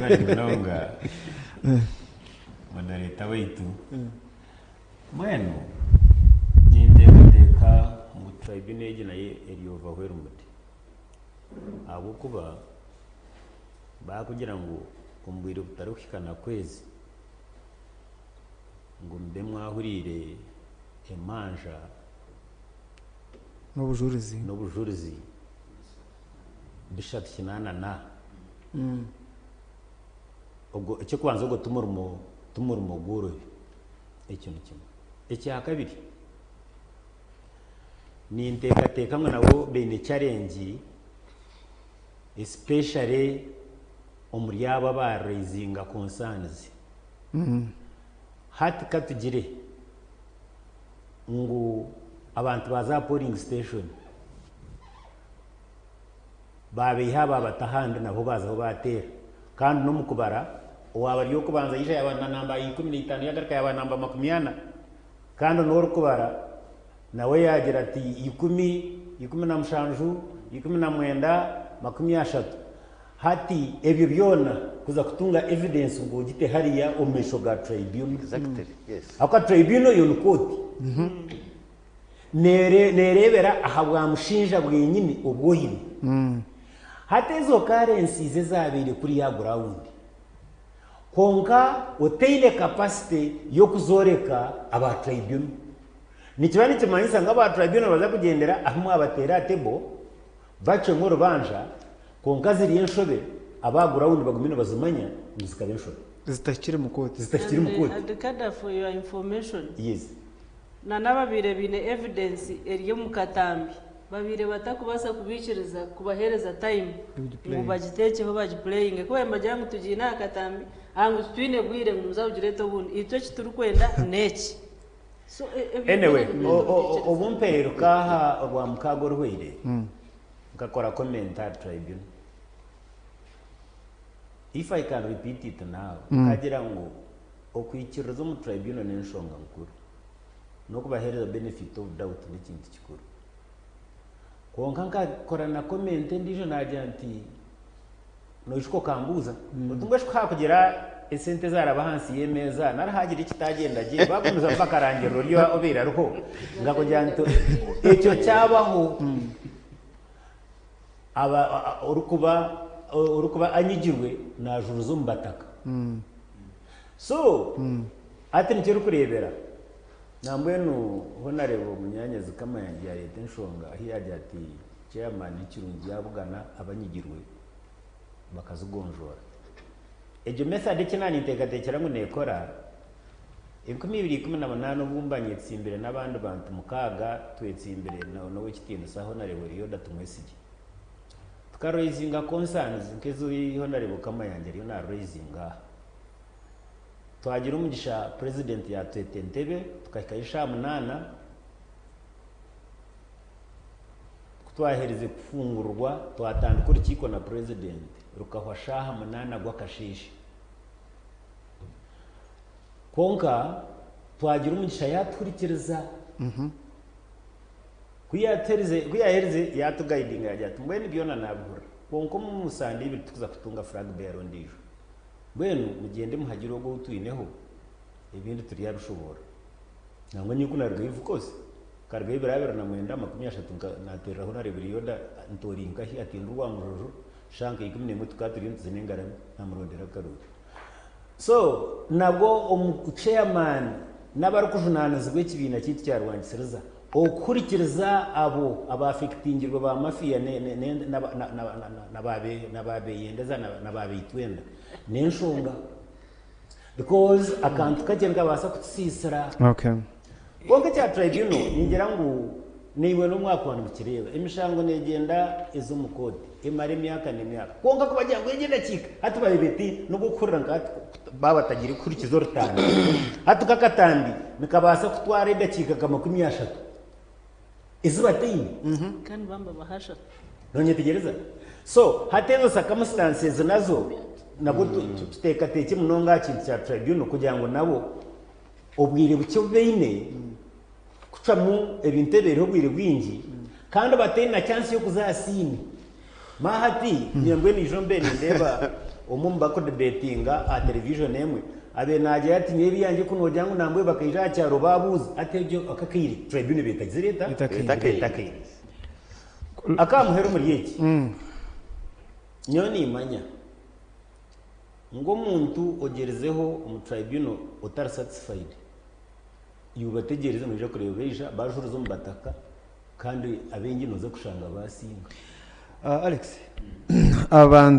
Mwebare munonga moderator waitu. Mbwenu ninteekateeka ngu tribunal egi nayo eri overwhelmed ahabw'okuba baakugira ngu omu bwire butarikuhika na kwezi ngu mube mwahuriire emanja N'obujurizi. n'obujurizi bishatu kinaana na. Ogwo eky'okubanza ogwo timurimo timurimo gworobi ekyo ni kimwe. Ekyakabiri, ninteekateeka ngu nabo baine challenge especially omuri abo aba raisinga concerns. Hati katugire ngu abantu baaza aha polling station, Baabaiha baabata ahandi nabo baazaho baateera. Kandi n'omu kubara, owaaba ari ow'okubanza yaija yaaba na namba 15 yaagaruka yaaba namba 40. Kandi n'orikubara nawe yaagira ati ikumi, 17, 19, 30. Hati ebyo byona kuza kutunga evidence ngu ogite hariya omu maisho ga tribunal. Exactly, yes. Ahabw'okuba tribunal yo ni kooti. Neereebera aha bwamushinja bwenyini obu oine. Hati ezo currencies ezaabaire kuriya aha ground, kwonka otaine capacity y'okuzooreka aba tribunal. Nikiba nikimanyisa ngu aba tribunal nibaza kugyendera ahu mwabateera aha table, bacwemu orubanja, kwonka ziri enshobe, aba ground bagume nibazimanya ngu zikaba enshobe. Zitahikire mu kooti. Zitahikire mu kooti. And Kada for your information. Yes. Na n'ababaire baine evidence eri omu katambi babaire batakubaasa kubaikiriza kubaheereza time ngu bagiteekyeho bagipureyinge ku babaire nibagira ngu tugiine aha katambi aha ngu titwine bwire ngu muze kugireeta obundi itwe eki turikwenda n'eki. So ebyo Anyway, byona nibireeta obuteekyereza. obu mpereruka aha Orwamukaaga oruhweire, nkakora comment aha tribunal. If I can repeat it now, nkagira ngu Okwikiririza omu tribunal n'enshonga nkuru. N'okubaheereza benefit of doubt n'ekintu kikuru. Kwonka nkakora na comment endiijo naagira nti, noijuka okambuuza oti mbwenu shi ku haakugira esente ezaaraba ahansi y'emeeza nari haagira ekitaagyenda gye baagumizamu bakarangirira ori obaire ariho? Nkakugira nti ekyo kyabaho aba orikuba orikuba anyigirwe naajuriza omu bataka. So hati nikyo orikureebera nambwenu honarebo munyanyazi Kamayanja yareeta enshonga ahu yaagira ati chairman nikirungi yaabugana abanyigirwe bakazigonjoora. Egyo method eki naaninteekateekyera ngu neekora, 2018 obu mba nyetsimbire n'abandi bantu mukaaga twetsimbire n'ow'ekitiinisa Honarebo Elioda Tumwesigye. Tuka raisinga concerns nk'ezi Honarebo Kamayanja ariyo na raisinga aha. Twagira omugisha President yatweta Entebbe tukahikayo eshaaha munaana, kutwaherize kufungurwa twatandika orukiiko na President rukahwa shaaha munaana gw'akasheeshe. Kwonka twagira omugisha yatuhurikiriza. Ku yaatuherize, ku yaaherize yaatugayidinga yaagira ati, Mbwenu byona naabihurira, kwonka omu sande ibiri titukuza kutunga flag bearer ondiijo. Mbwenu mugyende muhagire ogwo ou twineho, ebindi turyabishoboorora. Nangwa nyowe ku naarugayo of course, nkarugayo ebiro 2030 nka naateereraho naareebera Yoda nti ori nkahi? Ati ndi Rwamujojo, shaaha nka 11 tukaba turiyo nituzina engarami, naamurondera akaruuru. So nabwo omu chairman n'abarikujunaanizibwa ekibiina kyaitu kya Rwangisiriza okuhurikiriza abo abaafekitingirwe ba mafia na ba Beyendeza na ba Beitwenda n'enshonga because akantu kakye nikabaasa kutusiisira. Okay. Kwonka ekya tribunal ningira ngu naiwe n'omwaka nimukireeba emishango neegyenda eza omu kooti emara emyaka n'emyaka kwonka ku bagira ngu egi edakiika hati bareeba eti n'obu okuhurira nka hati baaba batagiire kuhurikiza orutambi hati nk'akatambi nikabaasa kutwara edakiika nka 30 ezi bataine. Kandi bamba baha ashatu. Nonyetegyereza? So hati ezo circumstances nazo nabwo tuteekateekye munonga aha kintu kya tribunal kugira ngu nabo obwire bukye obu baine kucwamu ebintu ebiriho obwire bwingi kandi bataine na chance y'okuza aha siini. Manya hati nyowe mbwenu ijo mbe nindeeba. Omwe omu barikudibetinga aha television emwe abaire naagira ati nyowe ebyangye ku noogira ngu nambwenu bakaija aha kyaro baabuuza ati egyo akakaire tribunal ebaire etagizire eta? Etakaire. Etakaire. Akaha muheru omuri eki, nyowe niimanya ngu omuntu ogyerizeho omu tribunal otari satisfied, iwe bategyereze noija kureeba baija baajuriza omu bataka kandi abaingi nooza kushanga baasinga. Alex, abantu.